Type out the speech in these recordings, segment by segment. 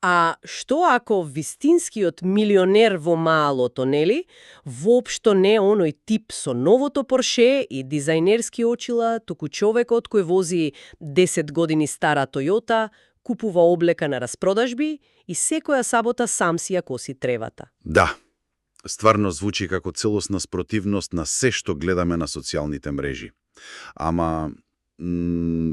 А што ако вистинскиот милионер во малото, нели, воопшто не оној тип со новото Порше и дизајнерски очила, туку човекот кој вози 10 години стара Тојота, купува облека на распродажби и секоја сабота сам си ја коси тревата? Да, стварно звучи како целосна спротивност на се што гледаме на социјалните мрежи. Ама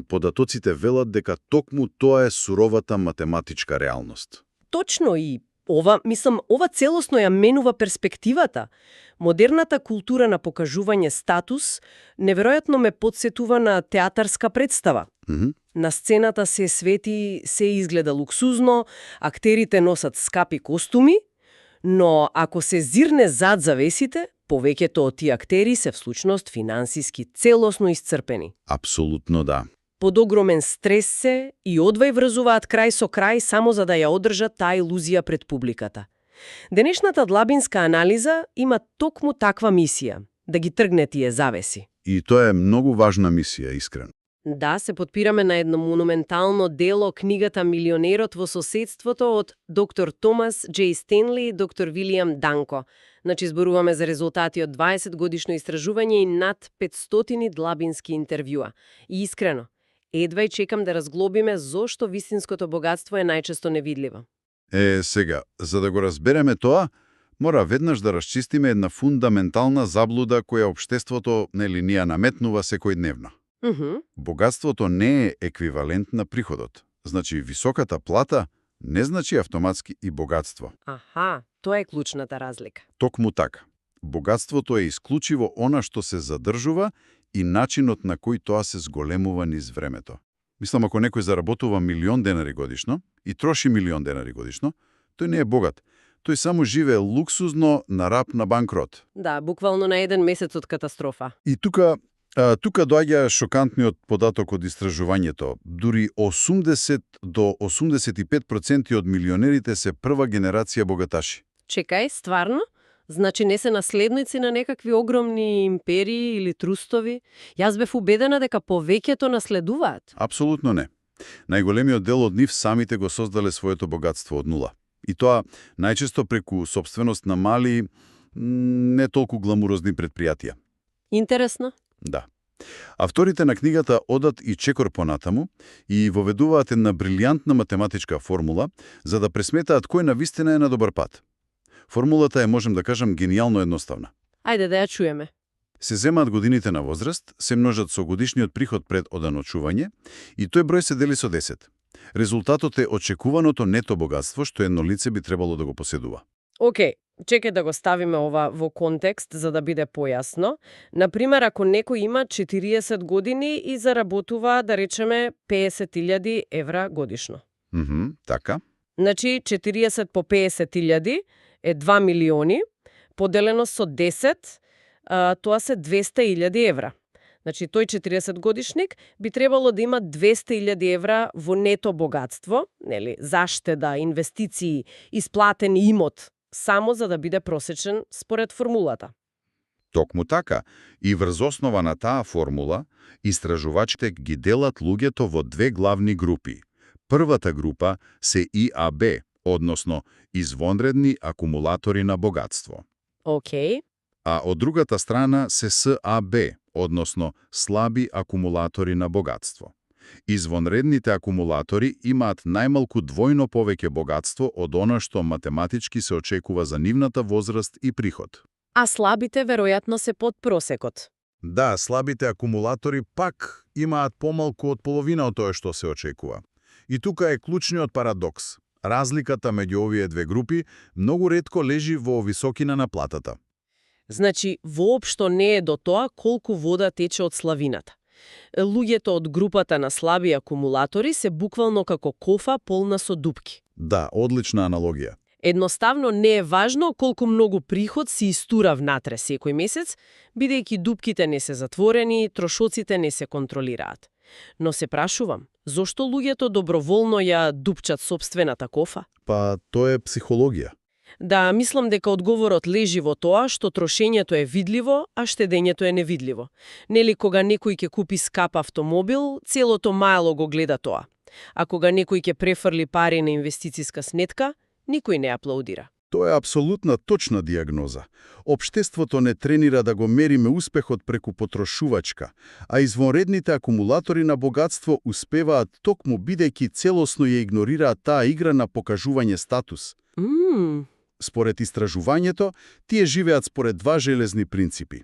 податоците велат дека токму тоа е суровата математичка реалност. Точно, и ова целосно ја менува перспективата. Модерната култура на покажување статус неверојатно ме потсетува на театарска представа. На сцената се свети, се изгледа луксузно, актерите носат скапи костуми, но ако се зирне зад завесите, повеќето од тие актери се всушност финансиски целосно исцрпени. Апсолутно да. Под огромен стрес се и одвај врзуваат крај со крај само за да ја одржат таа илузија пред публиката. Денешната длабинска анализа има токму таква мисија – да ги тргне тие завеси. И тоа е многу важна мисија, искрено. Да, се потпираме на едно монументално дело, книгата «Милионерот во соседството» од доктор Томас Џ. Стенли и доктор Вилијам Данко. Значи, зборуваме за резултати од 20-годишно истражување и над 500 длабински интервјуа. И искрено, едва и чекам да разглобиме зошто вистинското богатство е најчесто невидливо. Сега, за да го разбереме тоа, мора веднаш да расчистиме една фундаментална заблуда која општеството ни ја наметнува секојдневно. Богатството не е еквивалент на приходот. Значи, високата плата не значи автоматски и богатство. Аха, тоа е клучната разлика. Токму така. Богатството е исклучиво она што се задржува и начинот на кој тоа се зголемува низ времето. Мислам, ако некој заработува $1.000.000 годишно и троши $1.000.000 годишно, тој не е богат. Тој само живее луксузно на рап на банкрот. Да, буквално на еден месец од катастрофа. И тука доаѓа шокантниот податок од истражувањето. Дури 80 до 85% од милионерите се прва генерација богаташи. Чекај, стварно? Значи не се наследници на некакви огромни империи или трустови? Јас бев убедена дека повеќето наследуваат. Апсолутно не. Најголемиот дел од нив самите го создале своето богатство од нула. И тоа најчесто преку собственост на мали, не толку гламурозни предпријатија. Интересно. Да. Авторите на книгата одат и чекор понатаму и воведуваат една брилјантна математичка формула за да пресметаат кој навистина е на добар пат. Формулата е, можем да кажам, генијално едноставна. Ајде да ја чуеме. Се земаат годините на возраст, се множат со годишниот приход пред оданочување и тој број се дели со 10. Резултатот е очекуваното нето богатство што едно лице би требало да го поседува. Океј, чекај да го ставиме ова во контекст за да биде појасно. Например, ако некој има 40 години и заработува, да речеме, €50.000 годишно. Така. Значи, 40 по 50.000 е 2 милиони, поделено со 10, тоа се €200.000. Значи, тој 40 годишник би требало да има €200.000 во нето богатство, нели, заштеда, инвестиции, исплатен имот, само за да биде просечен според формулата. Токму така, и врз основа на таа формула, истражувачите ги делат луѓето во две главни групи. Првата група се ИАБ, односно извонредни акумулатори на богатство. Океј. А од другата страна се САБ, односно слаби акумулатори на богатство. Извонредните акумулатори имаат најмалку двојно повеќе богатство од она што математички се очекува за нивната возраст и приход. А слабите веројатно се под просекот. Да, слабите акумулатори пак имаат помалку од половина од тоа што се очекува. И тука е клучниот парадокс. Разликата меѓу овие две групи многу ретко лежи во високина на платата. Значи, воопшто не е до тоа колку вода тече од славината. Луѓето од групата на слаби акумулатори се буквално како кофа полна со дупки. Да, одлична аналогија. Едноставно не е важно колку многу приход си истура внатре секој месец, бидејќи дупките не се затворени, трошоците не се контролираат. Но се прашувам, зошто луѓето доброволно ја дупчат собствената кофа? Па, тоа е психологија. Да, мислам дека одговорот лежи во тоа што трошењето е видливо, а штедењето е невидливо. Нели кога некој ќе купи скап автомобил, целото мајло го гледа тоа. А кога некој ќе префрли пари на инвестициска снетка, никој не аплаудира. Тоа е апсолутна точна диагноза. Општеството не тренира да го мериме успехот преку потрошувачка, а извонредните акумулатори на богатство успеваат токму бидејќи целосно ја игнорираат таа игра на покажување статус. Според истражувањето, тие живеат според два железни принципи.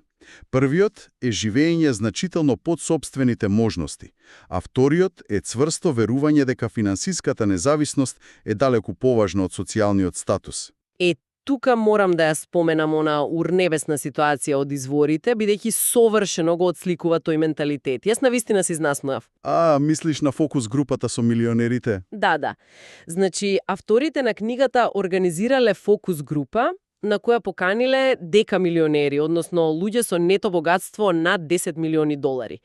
Првиот е живење значително под сопствените можности, а вториот е цврсто верување дека финансиската независност е далеку поважна од социјалниот статус. Тука морам да ја споменам она урнебесна ситуација од изворите, бидејќи совршено го отсликува тој менталитет. Јас навистина се изнасмеав. Мислиш на фокус групата со милионерите? Да. Значи, авторите на книгата организирале фокус група, на која поканиле декамилионери, односно луѓе со нето богатство над 10 милиони долари.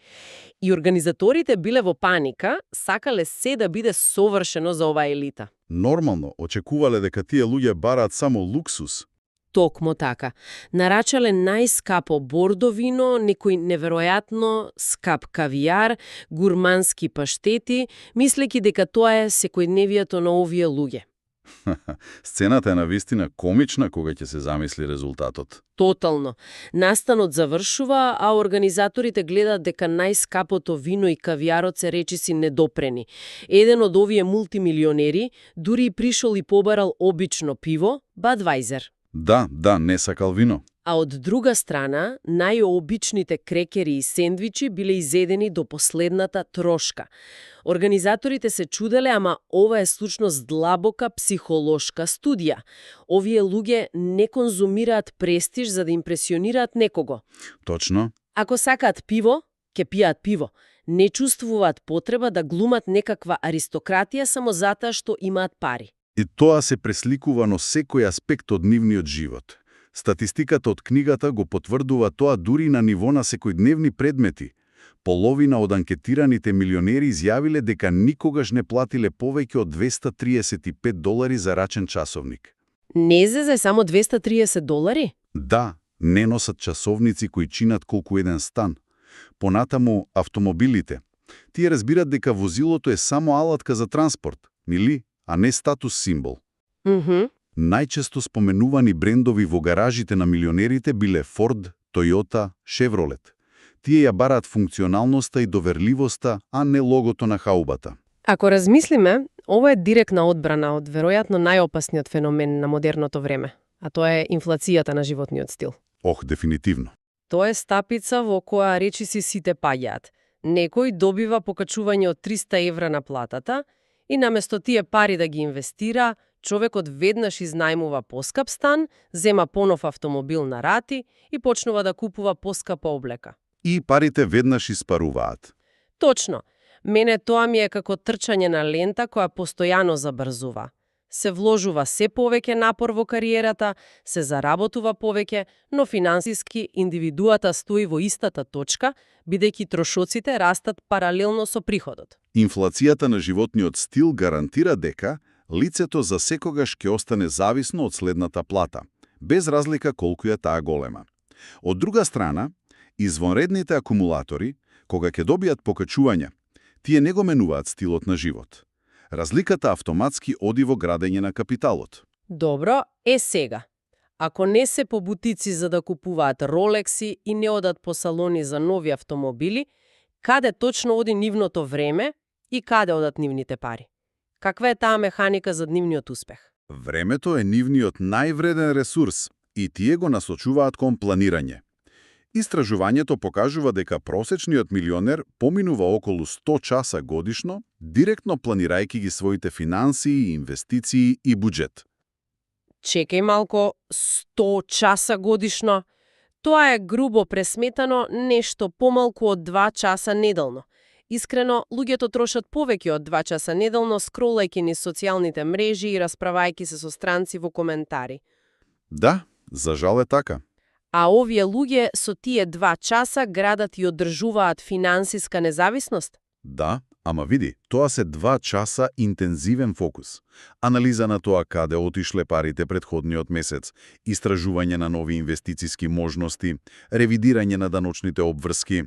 И организаторите биле во паника, сакале се да биде совршено за оваа елита. Нормално, очекувале дека тие луѓе бараат само луксус. Токмо така. Нарачале најскапо бордо вино, некој неверојатно скап кавијар, гурмански паштети, мислејќи дека тоа е секојдневието на овие луѓе. Сцената е навистина комична кога ќе се замисли резултатот. Тотално. Настанот завршува, а организаторите гледаат дека најскапото вино и кавијарот се речиси недопрени. Еден од овие мултимилионери дури и пришол и побарал обично пиво, Budweiser. Да, не сакал вино. А од друга страна, најобичните крекери и сендвичи биле изедени до последната трошка. Организаторите се чуделе, ама ова е случност длабока психолошка студија. Овие луѓе не конзумираат престиж за да импресионираат некого. Точно. Ако сакаат пиво, ќе пијаат пиво. Не чувствуваат потреба да глумат некаква аристократија само затоа што имаат пари. И тоа се пресликува на секој аспект од нивниот живот. Статистиката од книгата го потврдува тоа дури на ниво на секојдневни предмети. Половина од анкетираните милионери изјавиле дека никогаш не платиле повеќе од $235 за рачен часовник. Не зезе само $230? Да, не носат часовници кои чинат колку еден стан. Понатаму автомобилите. Тие разбират дека возилото е само алатка за транспорт, нели, а не статус символ. Најчесто споменувани брендови во гаражите на милионерите биле Ford, Toyota, Chevrolet. Тие ја бараат функционалноста и доверливоста, а не логото на хаубата. Ако размислиме, ова е директна одбрана од веројатно најопасниот феномен на модерното време, а тоа е инфлацијата на животниот стил. Дефинитивно. Тоа е стапица во која речиси сите паѓаат. Некој добива покачување од 300 евра на платата и наместо тие пари да ги инвестира, човекот веднаш изнајмува поскап стан, зема понов автомобил на рати и почнува да купува поскапа облека. И парите веднаш испаруваат. Точно. Мене тоа ми е како трчање на лента која постојано забрзува. Се вложува се повеќе напор во кариерата, се заработува повеќе, но финансиски индивидуата стои во истата точка, бидејќи трошоците растат паралелно со приходот. Инфлацијата на животниот стил гарантира дека лицето за секогаш ќе остане зависно од следната плата, без разлика колку е таа голема. Од друга страна, извонредните акумулатори, кога ќе добијат покачувања, тие не го менуваат стилот на живот. Разликата автоматски оди во градење на капиталот. Добро, сега. Ако не се по бутици за да купуваат ролекси и не одат по салони за нови автомобили, каде точно оди нивното време и каде одат нивните пари? Каква е таа механика за нивниот успех? Времето е нивниот највреден ресурс и тие го насочуваат кон планирање. Истражувањето покажува дека просечниот милионер поминува околу 100 часа годишно, директно планирајќи ги своите финансии, инвестиции и буџет. Чекај малку, 100 часа годишно? Тоа е грубо пресметано нешто помалку од 2 часа неделно. Искрено, луѓето трошат повеќе од 2 часа неделно скролајќи низ социјалните мрежи и расправајќи се со странци во коментари. Да, за жал е така. А овие луѓе со тие 2 часа градат и одржуваат финансиска независност? Да, Ама види, тоа се 2 часа интензивен фокус. Анализа на тоа каде отишле парите претходниот месец, истражување на нови инвестициски можности, ревидирање на даночните обврски.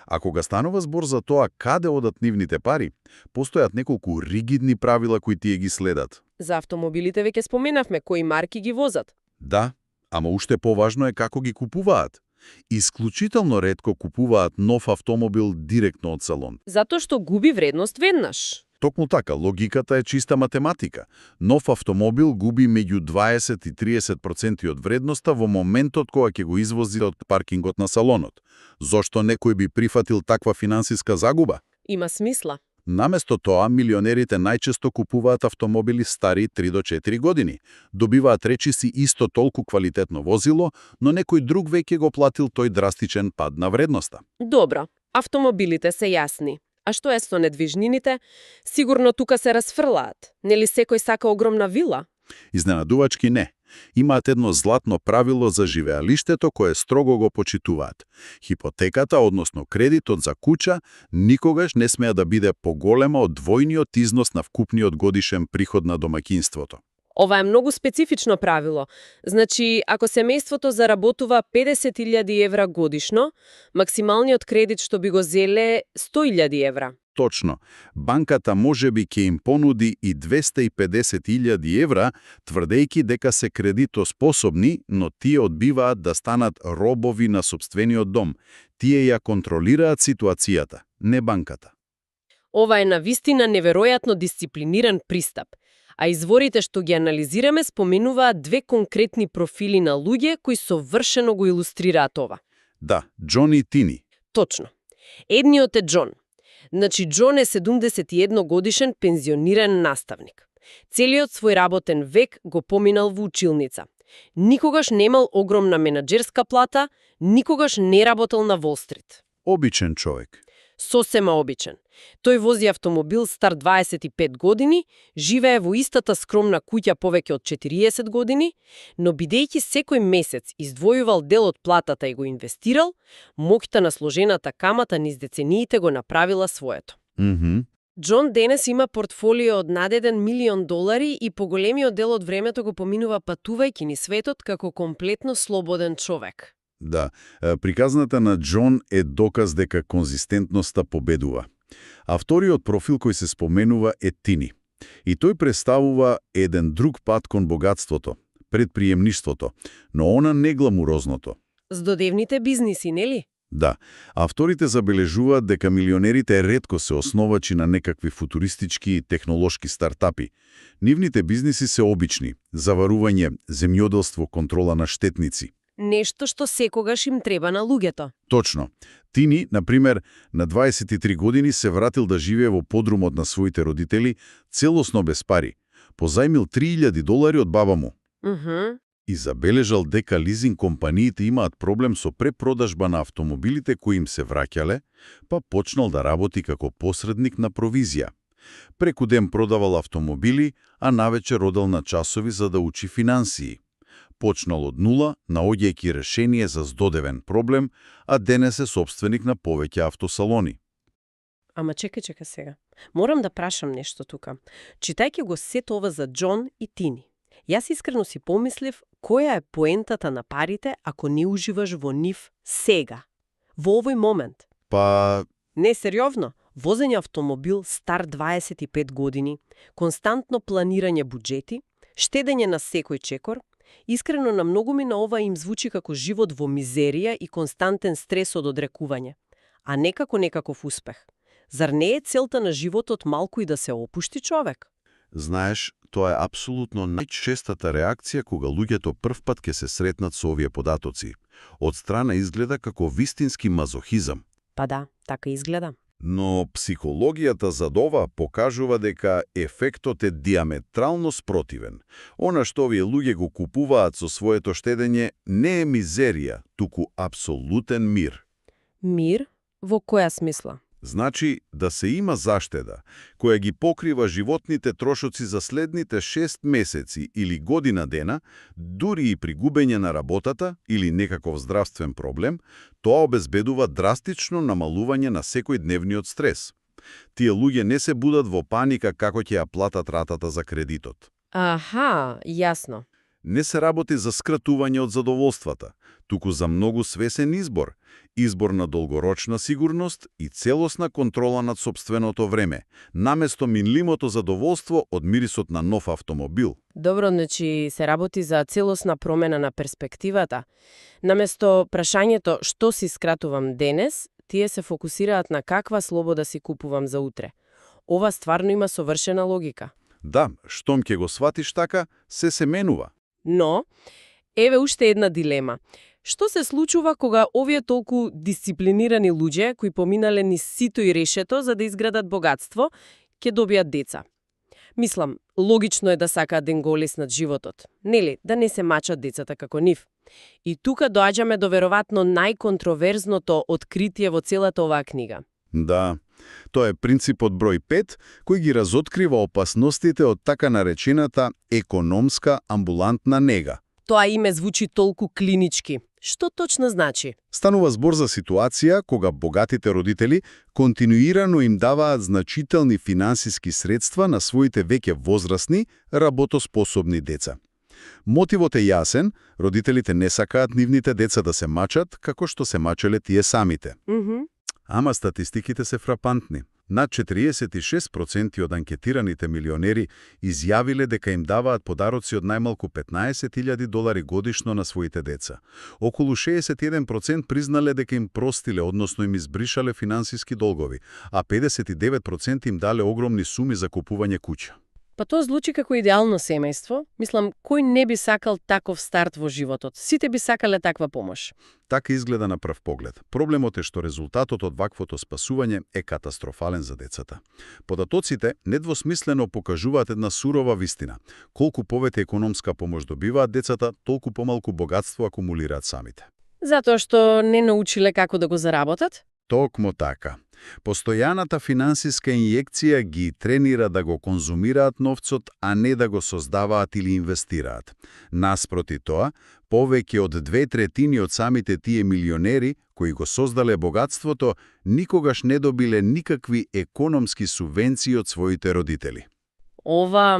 А кога станува збор за тоа каде одат нивните пари, постојат неколку ригидни правила кои тие ги следат. За автомобилите веќе споменавме кои марки ги возат. Да, ама уште поважно е како ги купуваат. Исклучително ретко купуваат нов автомобил директно од салон. Затоа што губи вредност веднаш. Токму така, логиката е чиста математика. Нов автомобил губи меѓу 20 и 30% од вредноста во моментот кога ќе го извози од паркингот на салонот. Зошто некој би прифатил таква финансиска загуба? Има смисла. Наместо тоа, милионерите најчесто купуваат автомобили стари 3 до 4 години. Добиваат речиси исто толку квалитетно возило, но некој друг веќе го платил тој драстичен пад на вредноста. Добро, автомобилите се јасни. А што е со недвижнините? Сигурно тука се расфрлаат. Нели секој сака огромна вила? Изненадувачки не. Имаат едно златно правило за живеалиштето кое строго го почитуваат. Хипотеката, односно кредитот за куќа, никогаш не смеа да биде поголема од двојниот износ на вкупниот годишен приход на домаќинството. Ова е многу специфично правило. Значи, ако семејството заработува 50.000 евра годишно, максималниот кредит што би го зеле е 100.000 евра. Точно. Банката можеби ќе им понуди и 250.000 евра, тврдејќи дека се кредитоспособни, но тие одбиваат да станат робови на собствениот дом. Тие ја контролираат ситуацијата, не банката. Ова е навистина неверојатно дисциплиниран пристап. А изворите што ги анализираме споменуваат 2 конкретни профили на луѓе кои совршено го илустрираат ова. Да, Џон и Тини. Точно. Едниот е Џон. Значи, Џон е 71 годишен пензиониран наставник. Целиот свој работен век го поминал во училница. Никогаш немал огромна менаџерска плата, никогаш не работел на Wall Street. Обичен човек. Сосема обичен. Тој вози автомобил стар 25 години, живее во истата скромна куќа повеќе од 40 години, но бидејќи секој месец издвојувал дел од платата и го инвестирал, моќта на сложената камата низ децениите го направила своето. Џон денес има портфолио од над $1 милион и поголемиот дел од времето го поминува патувајќи низ светот како комплетно слободен човек. Да, приказната на Џон е доказ дека конзистентноста победува. А вториот профил кој се споменува е Тини. И тој представува еден друг пат кон богатството, предприемништвото, но она не гламурозното. Здодевните бизниси, нели? Да, авторите забележуваат дека милионерите ретко се основачи на некакви футуристички и технолошки стартапи. Нивните бизниси се обични – заварување, земјоделство, контрола на штетници. Нешто што секогаш им треба на луѓето. Точно. Тини, например, на 23 години се вратил да живее во подрумот на своите родители, целосно без пари. Позајмил $3,000 од баба му. И забележал дека лизинг компаниите имаат проблем со препродажба на автомобилите кои им се враќале, па почнал да работи како посредник на провизија. Преку ден продавал автомобили, а навечер одел на часови за да учи финансии. Почнал од нула, наоѓајќи решение за здодевен проблем, а денес е собственик на повеќе автосалони. Ама чекај сега. Морам да прашам нешто тука. Читајќи го сет ова за Џон и Тини, јас искрено си помислив која е поентата на парите ако не уживаш во нив сега, во овој момент. Па... Не, сериозно. Возење автомобил стар 25 години, константно планирање буџети, штедење на секој чекор, искрено на многу ми на ова им звучи како живот во мизерија и константен стрес од одрекување, а не како некаков успех. Зар не е целта на животот малку и да се опушти човек? Знаеш, тоа е апсолутно најчестата реакција кога луѓето првпат ќе се сретнат со овие податоци. Од страна изгледа како вистински мазохизам. Па да, така изгледа. Но психологијата зад ова покажува дека ефектот е диаметрално спротивен. Она што овие луѓе го купуваат со своето штедење не е мизерија, туку апсолутен мир. Мир? Во која смисла? Значи да се има заштеда, која ги покрива животните трошоци за следните 6 месеци или година дена, дури и при губење на работата или некаков здравствен проблем, тоа обезбедува драстично намалување на секој дневниот стрес. Тие луѓе не се будат во паника како ќе ја платат ратата за кредитот. Аха, јасно. Не се работи за скратување од задоволствата, туку за многу свесен избор. Избор на долгорочна сигурност и целосна контрола над сопственото време, наместо минливото задоволство од мирисот на нов автомобил. Добро, значи се работи за целосна промена на перспективата. Наместо прашањето што си скратувам денес, тие се фокусираат на каква слобода си купувам за утре. Ова стварно има совршена логика. Да, штом ќе го сватиш така, се менува. Но, еве уште една дилема. Што се случува кога овие толку дисциплинирани луѓе, кои поминале низ сито и решето за да изградат богатство, ќе добијат деца? Мислам, логично е да сакаат да им го олеснат животот. Нели, да не се мачат децата како нив. И тука доаѓаме до веројатно најконтроверзното откритие во целата оваа книга. Да, тоа е принципот број 5, кој ги разоткрива опасностите од така наречената економска амбулантна нега. Тоа име звучи толку клинички. Што точно значи? Станува збор за ситуација кога богатите родители континуирано им даваат значителни финансиски средства на своите веќе возрастни, работоспособни деца. Мотивот е јасен, родителите не сакаат нивните деца да се мачат, како што се мачеле тие самите. Ама статистиките се фрапантни. Над 46% од анкетираните милионери изјавиле дека им даваат подароци од најмалку $15,000 годишно на своите деца. Околу 61% признале дека им простиле, односно им избришале финансиски долгови, а 59% им дале огромни суми за купување куќа. Па тоа звучи како идеално семејство. Мислам, кој не би сакал таков старт во животот? Сите би сакале таква помош. Така изгледа на прв поглед. Проблемот е што резултатот од ваквото спасување е катастрофален за децата. Податоците недвосмислено покажуваат една сурова вистина. Колку повеќе економска помош добиваат децата, толку помалку богатство акумулираат самите. Затоа што не научиле како да го заработат? Токму така. Постојаната финансиска инјекција ги тренира да го конзумираат новцот, а не да го создаваат или инвестираат. Наспроти тоа, повеќе од 2/3 од самите тие милионери, кои го создале богатството, никогаш не добиле никакви економски субвенции од своите родители. Ова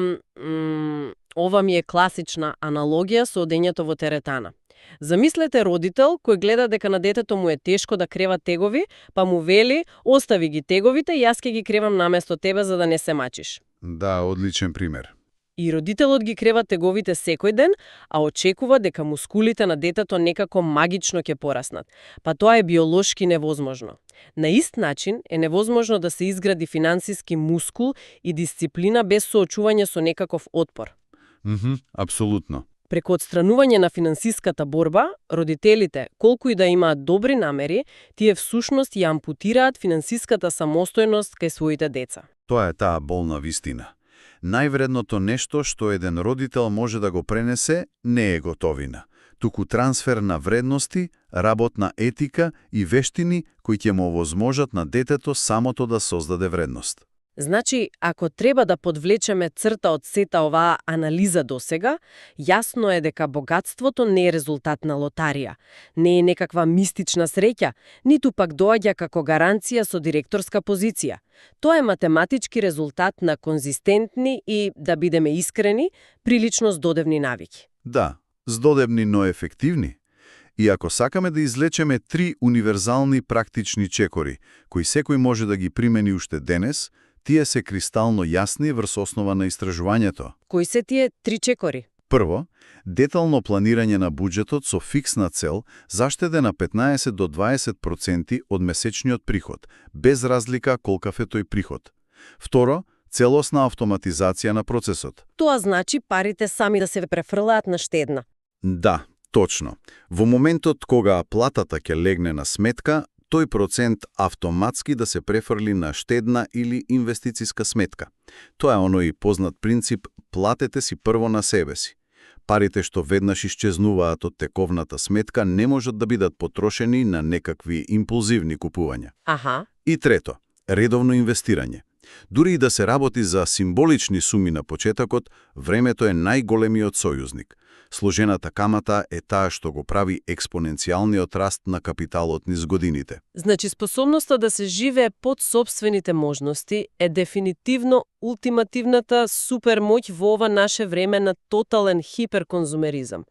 ми е класична аналогија со одењето во теретана. Замислете родител кој гледа дека на детето му е тешко да крева тегови, па му вели: "Остави ги теговите, јас ќе ги кревам наместо тебе за да не се мачиш." Да, одличен пример. И родителот ги крева теговите секој ден, а очекува дека мускулите на детето некако магично ќе пораснат. Па тоа е биолошки невозможно. На ист начин е невозможно да се изгради финансиски мускул и дисциплина без соочување со некаков отпор. Апсолутно. Преку отстранување на финансиската борба, родителите, колку и да имаат добри намери, тие всушност ја ампутираат финансиската самостојност кај своите деца. Тоа е таа болна вистина. Највредното нешто што еден родител може да го пренесе не е готовина, туку трансфер на вредности, работна етика и вештини кои ќе му овозможат на детето самото да создаде вредност. Значи, ако треба да подвлечеме црта од сета оваа анализа досега, јасно е дека богатството не е резултат на лотарија, не е некаква мистична среќа, ниту пак доаѓа како гаранција со директорска позиција. Тоа е математички резултат на конзистентни и, да бидеме искрени, прилично здодевни навики. Да, здодевни, но ефективни. И ако сакаме да излечеме 3 универзални практични чекори, кои секој може да ги примени уште денес, тие се кристално јасни врз основа на истражувањето. Кои се тие 3 чекори? Прво, детално планирање на буџетот со фиксна цел заштеде на 15 до 20% од месечниот приход, без разлика колкав е тој приход. Второ, целосна автоматизација на процесот. Тоа значи парите сами да се префрлаат на штедна. Да, точно. Во моментот кога платата ќе легне на сметка, тој процент автоматски да се префрли на штедна или инвестициска сметка. Тоа е оној познат принцип платете си прво на себе си. Парите што веднаш исчезнуваат од тековната сметка не можат да бидат потрошени на некакви импулзивни купувања. Аха. И трето, редовно инвестирање. Дури и да се работи за символични суми на почетокот, времето е најголемиот сојузник. Сложената камата е таа што го прави експоненцијалниот раст на капиталот низ годините. Значи, способноста да се живее под собствените можности е дефинитивно ултимативната супермоќ во ова наше време на тотален хиперконзумеризам.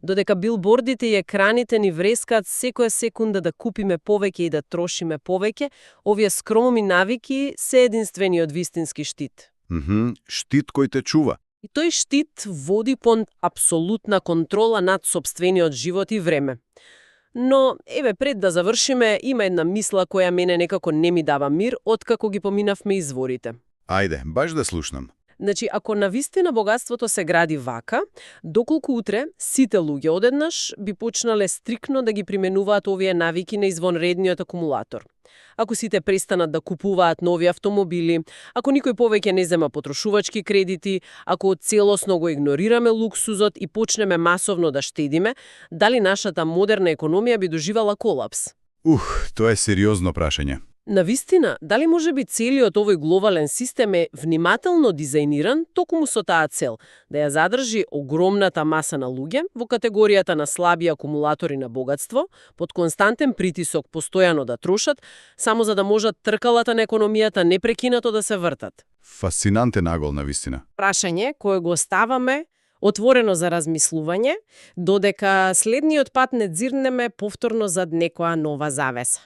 Додека билбордите и екраните ни врескаат секоја секунда да купиме повеќе и да трошиме повеќе, овие скромни навики се единствениот вистински штит. Штит кој те чува. И тој штит води кон апсолутна контрола над сопствениот живот и време. Но, еве, пред да завршиме, има една мисла која мене некако не ми дава мир, откако ги поминавме изворите. Ајде, баш да слушнам. Значи, ако навистина богатството се гради вака, доколку утре сите луѓе одеднаш би почнале стрикно да ги применуваат овие навики на извонредниот акумулатор. Ако сите престанат да купуваат нови автомобили, ако никој повеќе не зема потрошувачки кредити, ако целосно го игнорираме луксузот и почнеме масовно да штедиме, дали нашата модерна економија би доживала колапс? Тоа е сериозно прашање. Навистина, дали може би целиот овој глобален систем е внимателно дизајниран токму со таа цел, да ја задржи огромната маса на луѓе во категоријата на слаби акумулатори на богатство, под константен притисок постојано да трошат, само за да можат тркалата на економијата непрекинато да се вртат? Фасцинантен агол, навистина. Прашање кое го оставаме отворено за размислување, додека следниот пат не дзирнеме повторно зад некоја нова завеса.